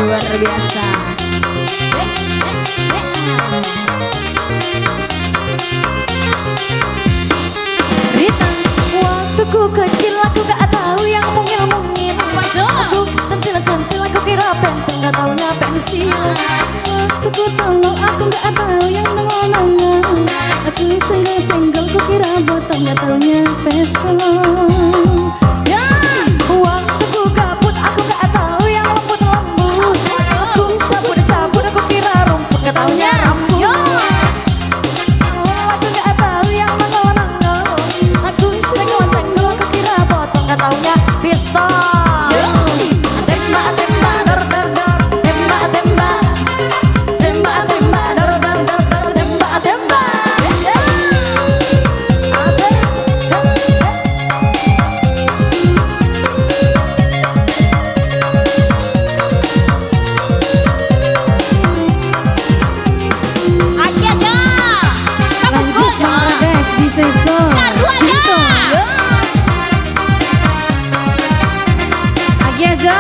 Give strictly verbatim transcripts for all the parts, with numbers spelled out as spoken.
Luar biasa. Dek, dek, dek. Rita. Waktu ku kecil, aku gak tahu yang mungil-mungil. Betul. Aku sentil-sentil, aku kira pentil, gak taunya pensil. Waktu ku tolol, aku gak tahu yang nongol-nongol. Aku senggol-senggol, ku kira botol, gak taunya pistol. Ya. Waktu ku gabut, aku gak tahu yang lembut-lembut. Aku cabut-cabut, aku kira rumput, gak taunya rambut. Yo. Aku gak tahu yang nongol-nongol. Aku senggol-senggol, aku kira botol, gak taunya pistol. Yo. Tembak, tembak, dor, dor, dor. Tembak, tembak. Tembak, tembak, dor, dor, dor, dor. Tembak, tembak. Asik. Agiah, Jo. Lanjut, Jo. Bang Rades di sensor. Taruah, Jo. Cinta. Agiah, Jo.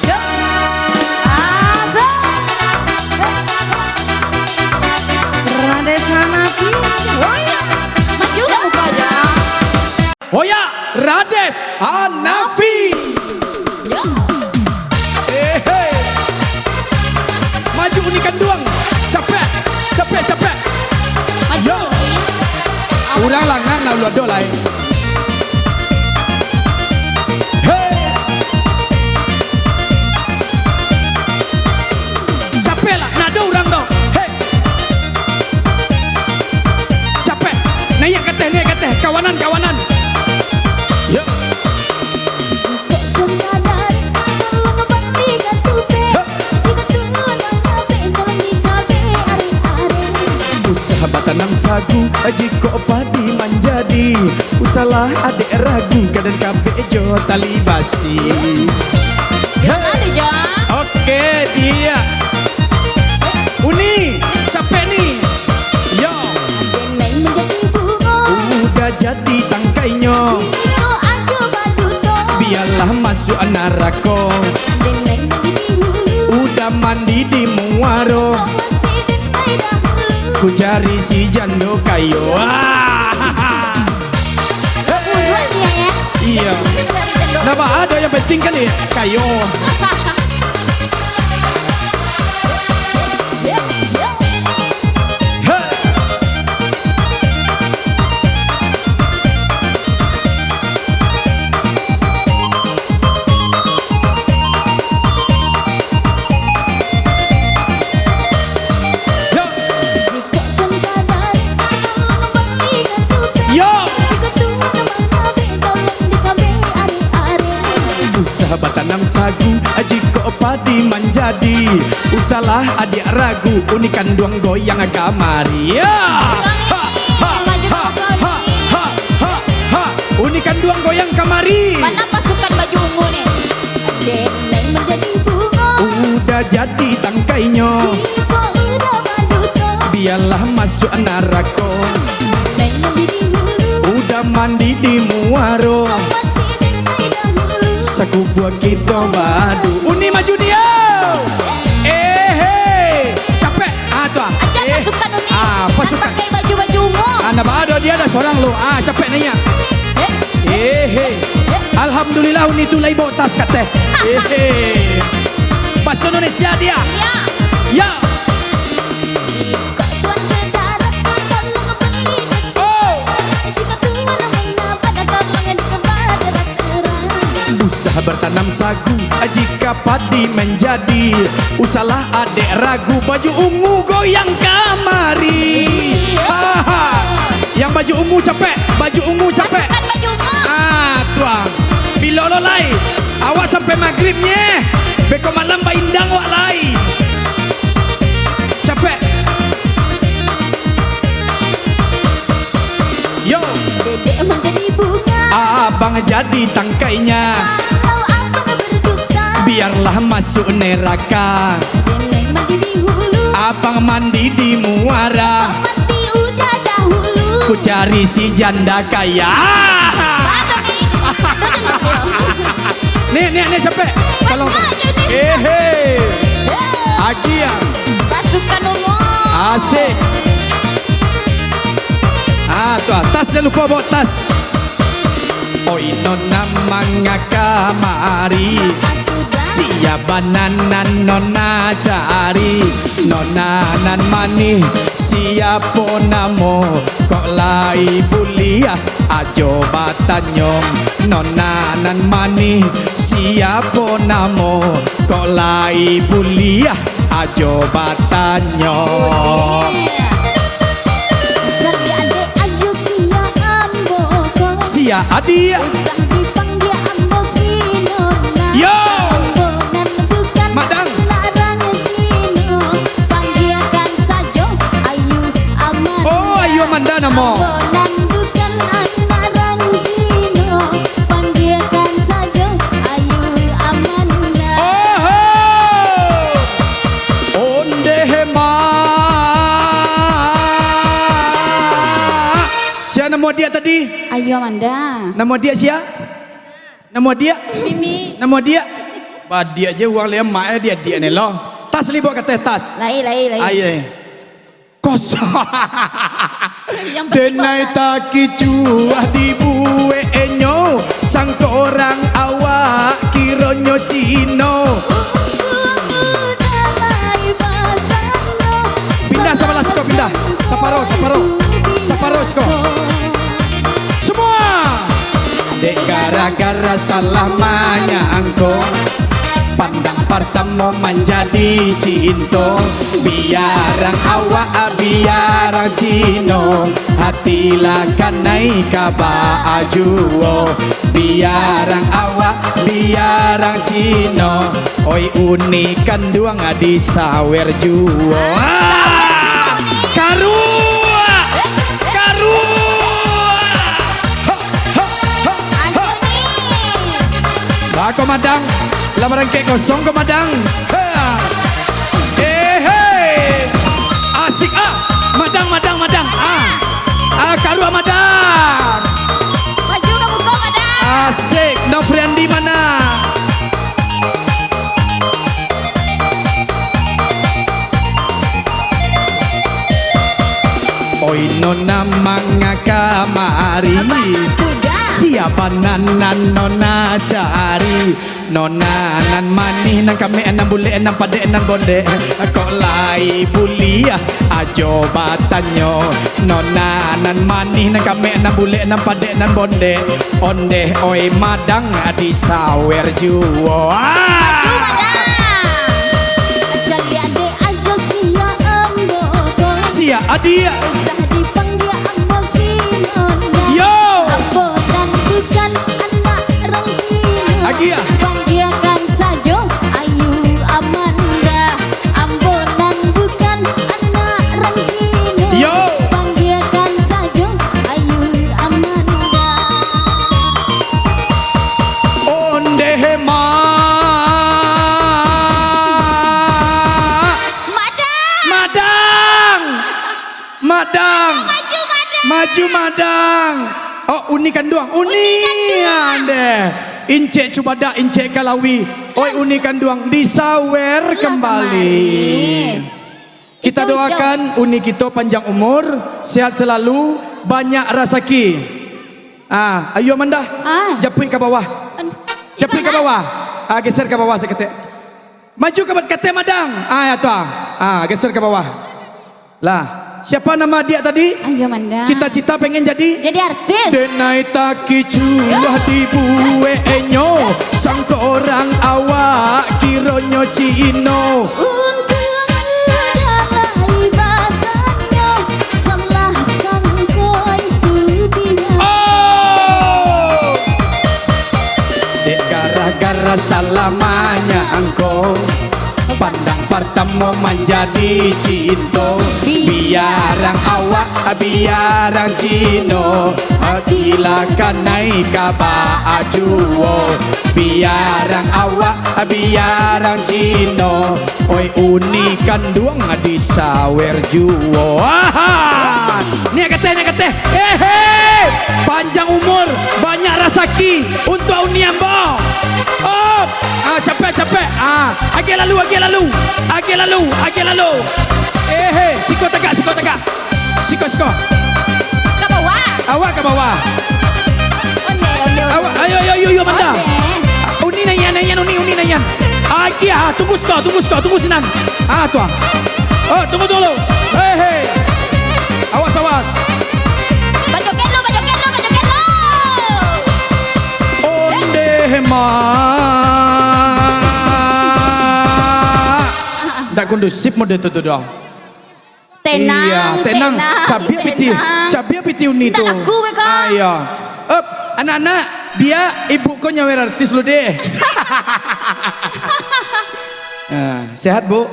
Yo. Asik. Rades Hanafi. Oh, iya. Maju ka muko, Jo. Hoyak, Rades Hanafi. Yo. Eh, hei. Maju Uni Kanduang. Capek, capek, capek. Maju, Yo. Uni. Urang langan lah, ulu ado lai. Hei. Capek lah, ndak ado urang doh. Hei. Capek. Naiak ka ateh, naiak ka ateh. Kawanan, kawanan. Yo. Usah batanam sagu, jikok padi manjadi. Usahlah adek ragu, gadang kabek jo tali basi. Yo, ado, Jo. Oke, dia. Uni, capek ni. Yo. Udah jadi tangkainyo. Bialah masuak narako. Udah mandi di muaro. Ku cari si jando kayo. Ah. Buruan dia, ya. Iya. Jadi, kita cari jando. Ndak baa doh, yang penting kan, eh, kayo. Hei. Yo. Yo. Usah batanam sagu, jikok padi manjadi. Usahlah adiak ragu, Uni Kanduang goyang kamari. Ya. Ha, ha, ha, ha, ha, ha. Uni Kanduang goyang kamari. Mana pasukan baju ungu ni? Udah jadi tangkainyo. Bialah masuak narako. Udah mandi di muaro. Sakubuah kito badu. Uni maju dio. Eh, hei. Capek. Ah, tu ah. Aja Eh. pasukan Uni. Ah, pasukan. Pakai baju-baju ungu. Ah, ndak baa doh, dia ado surang lo. Ah, capek naiak. Eh. Eh, hei. Eh. Alhamdulillah, Uni tu lai bawa tas ka ateh. Eh, hei. Bahasa Indonesia dia. Ya. Ya. Oh. Usah bertanam sagu, jika padi menjadi. Usahlah adek ragu, baju ungu goyang kamari. Aha. Yang baju ungu capek, baju ungu capek. Pasukan baju ungu. Ah, tuang. Bilo lo lai. Awak sampai magrib nye. Beko malam baindang wak lai. Capek. Yo. Dedek menjadi bunga. Abang jadi tangkainya. Kalau abang berdusta. Biarlah masuk neraka. Nenek mandi di hulu. Abang mandi di muara. Abang mandi udah dahulu. Ku cari si janda kaya. Bagus nih. Bagus nih. Ni, ni, ni, capek. Tolong. Banyak je ni. Ehe. Agiah. Pasukan Ungu. Asik. Ah, tu ah. Tas jan lupo bawa tas. Oi, nona manga kamari. Sia bana nan nona cari. Nona nan manih, siapo namo? Kok lai buliah? Ajo batanyo, nona nan manih, siapo namo? Kok lai buliah? Ajo batanyo. Jadi adek ajo sia ambo ko. Sia adiak. Usah dipanggia ambo si nona. Yo. Ambo nan bukan Madang. Anak rang Cino. Panggiakan sajo Ayu Amanda. Oh, Ayu Amanda namo. Ambo nan bukan anak rang Cino. Panggiakan sajo Ayu Amanda. Oho. Ondeh, Mak. Sia namo adiak tadi? Ayu Amanda. Namo adiak sia? Namo adiak? Mimi. Namo adiak? Badiak je urang lai, mak eh, adiak-adiak ni lo. Tas libuak ka ateh, tas. Lai, lai, lai. Ayo. Kosong. Yang penting denai kosong. Takicuah dibuek enyo, sangko urang awak kironyo Cino. Pindah sabalah siko, pindah. Saparo, saparo. Saparo siko. Semua. Dek gara-gara salah manyangko, pandang partamo manjadi cinto. Biarang awak, biarang Cino, hati lah kanai ka baa juo. Biarang awak, biarang Cino, oi uni kanduang disawer juo. Ah! Karuak! Karuak! Bako Madang, lah barangkek kosong ko Madang. Ha. Eh, hei. Asik ah. Madang, Madang, Madang. Ah. Ah, karuak Madang. Maju ka muko Madang. Asik. Nofriandi mana? Oi nona manga kamari. Sia bana nan nona cari? Nona nan manih, nan kamek, nan bulek, nan padek, nan bondek. Kok lai buliah ajo batanyo. Nona nan manih, nan kamek, nan bulek, nan padek, nan bondek. Ondeh oi Madang disawer juo. Ah! Maju, Madang. Caliak dek ajo sia ambo ko. Sia adiak. Usah dipanggia ambo si nona. Yo. Ambo nan bukan anak rang Cino. Agiah. Panggiakan sajo Ayu Amanda. Ambo nan bukan anak rang Cino. Yo. Panggiakan sajo Ayu Amanda. Ondeh, Mak. Madang. Madang. Madang. Maju, Madang. Maju, Madang. Oh, uni kanduang. Uni, uni kanduang. Andeh. Incek Cubadak, Incek Kalawi. Oi, uni kanduang disawer kembali. Kita doakan uni kito panjang umur, sehat selalu, banyak rasaki. Ah, ayo Amanda. Ah. Japuik ka bawah. An-, japuik ka bawah. Ah, geser ka bawah saketek. Maju ka, ka ateh Madang. Ah, ya tu ah. Ah, geser ka bawah. Lah, siapa nama adiak tadi? Ayu Amanda. Cita-cita pengen jadi? Jadi artis. Denai takicuah dibuek enyo, sangko urang awak kironyo Cino. Untuang udah lai batanyo, salah sangko itu dia. Oh! Dek gara-gara salah manyangko, pandang partamo manjadi cinto. Biarang awak, biarang Cino, hati lah kanai ka baa juo. Biarang awak, biarang Cino, oi uni kanduang disawer juo. Aha! Niak kateh, niak kateh. Hehe! Panjang umur, banyak rasaki untuak uni ambo. Op! Ah, capek, capek. Ah, agiah lalu, agiah lalu. Agiah lalu, agiah lalu. Eh, hei, siko tagak, siko tagak. Siko, siko. Ka bawah. Awak ka bawah. Ondeh, ondeh, ondeh. Awak, ayo, ayo, ayo, ayo, Manda. Ondeh. Uni naian, naian, Uni, Uni naian. Agiah, ah, tunggu siko, tunggu siko, tunggu sinan. Ah, tu ah. Oh, tunggu dulu. Hei, hei. Awas, awas. Bajoget lu, bajoget lu, bajoget lu. Ondeh, ma. Ndak kondusif mode tu, tu doh. Tenang, iya, tenang. Tenang, cabiak pitih, tenang. Cabiak pitih Uni tu. Ndak laku, beko. Ah, iya. Op, anak-anak, bia ibu ko nyawer artis lu deh. Ah, sehat, Bu?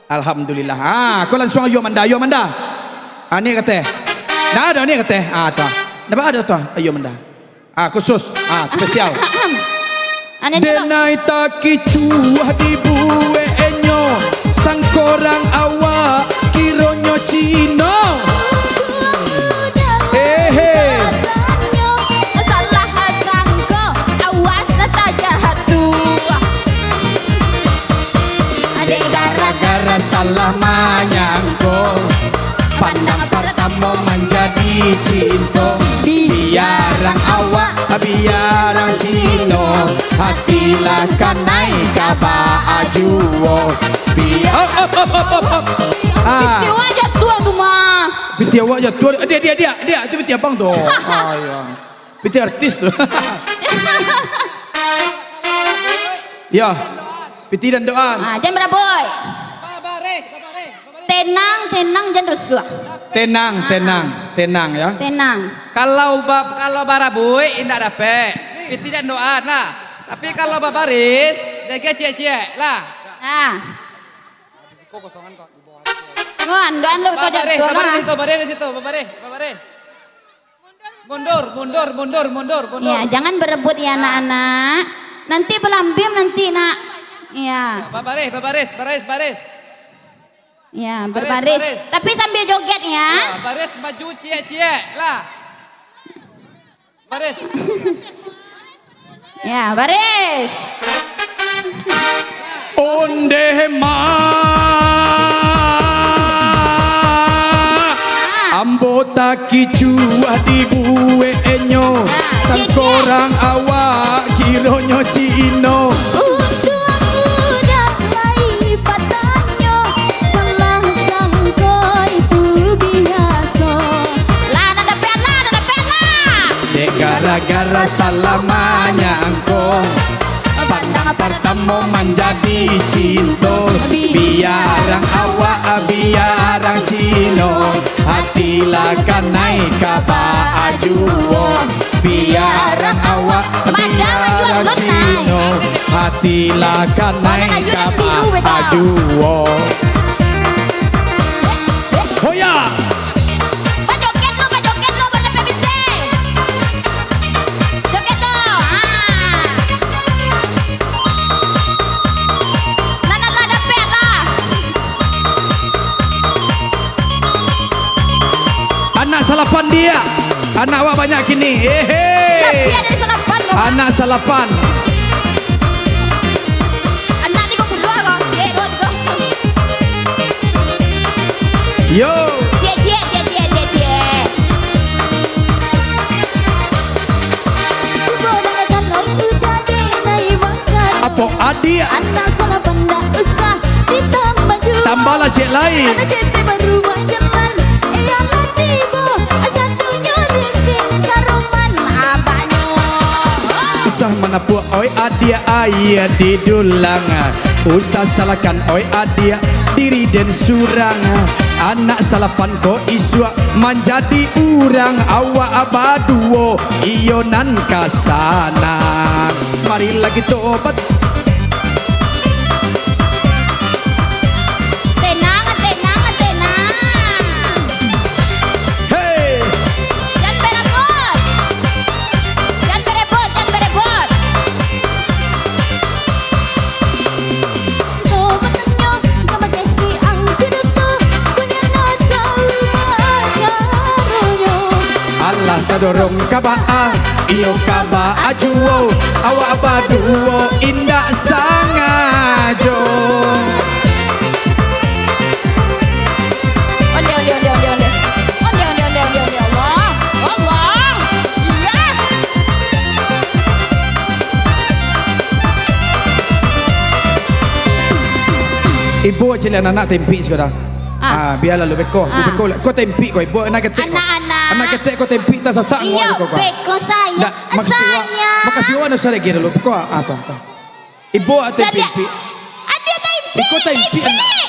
Alhamdulillah. Ah, ko langsuang ayo Manda, ayo Manda. Ah, ni kateh. Nah, ada ni kateh. Ah, tu. Nampak ada tu? Ayo Manda. Ah, khusus. Ah, spesial. Ane dulu. Denai takicuah dibueknyo, sangkorang awak kironyo Cino. Hehe. Salah sangko, awas tajatuah. Dek gara-gara salah manyangko, pandang partamo manjadi cinto. Biarang awak, biarang Cino, hatilah kanai ka baa juo. Bia- Op, op, op, op, op, op. Ah. Pitih awak jatuah tu mah. Pitih awak jatuah. Diak, diak, diak, diak. Itu pitih abang tu. Ah, iya. Pitih artis tu. Ya. Pitih dan doa. Ah, jan barabuik. Tenang, tenang, jan rusuah. Tenang, tenang, tenang ya. Tenang. Kalau ba-, kalau barabuik indak dapek. Pitih dan doa nah. Tapi kalau babaris, jaga ciek-ciek lah. Ah. Ko kosongan kok. Ko ando-ando kau jatuah lah. Babaris, babaris di situ, babaris, babaris. Mundur, mundur, mundur, mundur, mundur. Ya, jangan berebut ya, anak-anak. Nanti pelambim nanti, nak. Ya. Babaris, babaris, baris, baris. Ya, baris, berbaris. Baris. Tapi sambil joget ya. Ya, baris maju ciek-ciek lah. Baris. Ya, baris. Ondeh ma, ambo takicuah dibueknyo, sangkorang awak kironyo Cino. Untuak udah lai patanyo, salah sangko itu biaso. Lah, dah dapek lah, dah dapek lah. Dek gara-gara salah manyangko, pandang partamo manjadi cinto. Biarang awak, biarang Cino, hatilah kanai ka baa juo. Biarang awak, biarang Cino, hatilah kanai ka baa juo. Hoya! Bajoget lo, bajoget lo, badapek pitih. Joget lo, ha. Nan lah dapek lah. Anak salapan diak. Anak awak banyak kini. Hehe. Lah, biak dari salapan kau. Anak salapan. Anak tigo puluah kau. Eh, duo tigo. Yo. Ciek, ciek, ciek, ciek, ciek, ciek. Apo adiak? Anak salah pandak usah ditambah juo. Tambahlah ciek lai. Anak kini baru bajalan, eh, anak tibo, satunyo di sing saroman abanyo. Usah manapuak, oi adiak, aia di dulang. Usah salahkan, oi adiak, diri den surang. Anak salapan ko isuak manjadi urang, awak baduo iyo nan ka sanang. Marilah kito bat- Tenang, tenang, tenang. Hei! Jan berebut. Jan berebut, jan berebut. Alah tadorong ka baa, iyo ka baa juo. Awak baduo indak sangajo. Onde, onde, onde, onde, onde. Onde, onde, onde, onde, onde. Allah. Allah. Iya. Ibo caliak anak tempik siko dah. Ah. Ah, bialah lu beko. Lu Ah. beko lah. Kau tempik kau, ibo anak ketek kau. Anak-anak. Anak ketek kau tempik tak sasak Iyo, muka kau. beko sayang. Ndak, makasih wa-, Sayang. makasih wa, anu, saya lagi dulu. Beko, ah, tuh, tuh. Ibo ah, Caliak. tempik. Aduh, tempik, Iko tempik, tempik. anak.